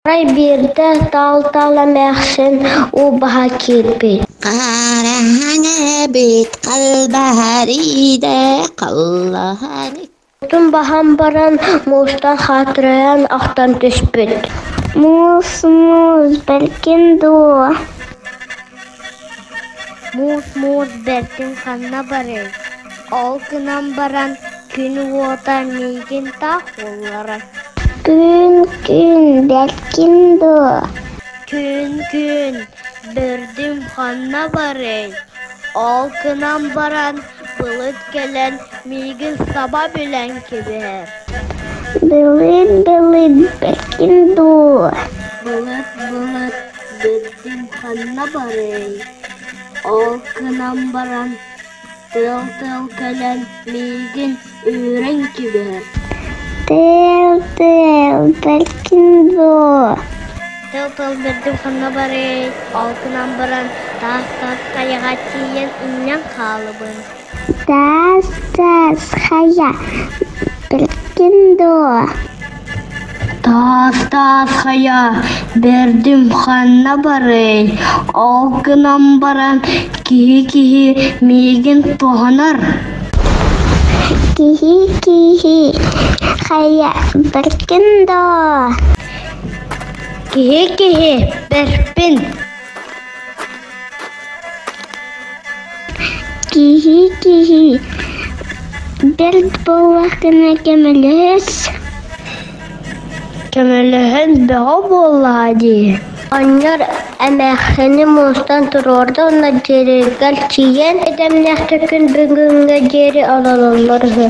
Арай биирдэ таал-таал эмээхсин уу баһа киирбит Хараҥабыт халбаһарыйда халлаһаны Уутун баһан баран муустан хаатырайан ахтан түспүт Муус муус бэркин дуо? Муус муус бэртин ханна барыай, ол гынан баран күн уота миигин таах уулларар Күн күн бэркин дуо? Күн күн бэрдим ханна барыай, ол гынан баран былыт кэлэн миигин саба билэн кэбиһэр Былыт былыт бэркин дуо? Былыт былыт бэрдим ханна барыай, ол гынан баран тыал тыал кэлэн миигин үүрэн кэбиһэр Тыал тыал бэркин дуо? Тыл-тыл бэрдим ханна барыай, ол гынан баран таас-таас хайаҕа тиийэн иҥнэн хаалабын Таас таас хайа бэркин дуо? Таас-таас хайа бэрдим ханна барыай, ол гынан баран киһи-киһи миигин туһанар Киһи киһи хайа бэркин дуо? Киһи-киһи бэрпин Киһи киһи бэрт буоллаххына көмөлөс Көмөлөһөн бөҕө буоллаҕа дии Оҕонньор эмээхсини муустан туруорда уонна дьиэлэригэр тиийэн этэмнээхтик күн бүгүҥҥэ диэри олороллор үһү.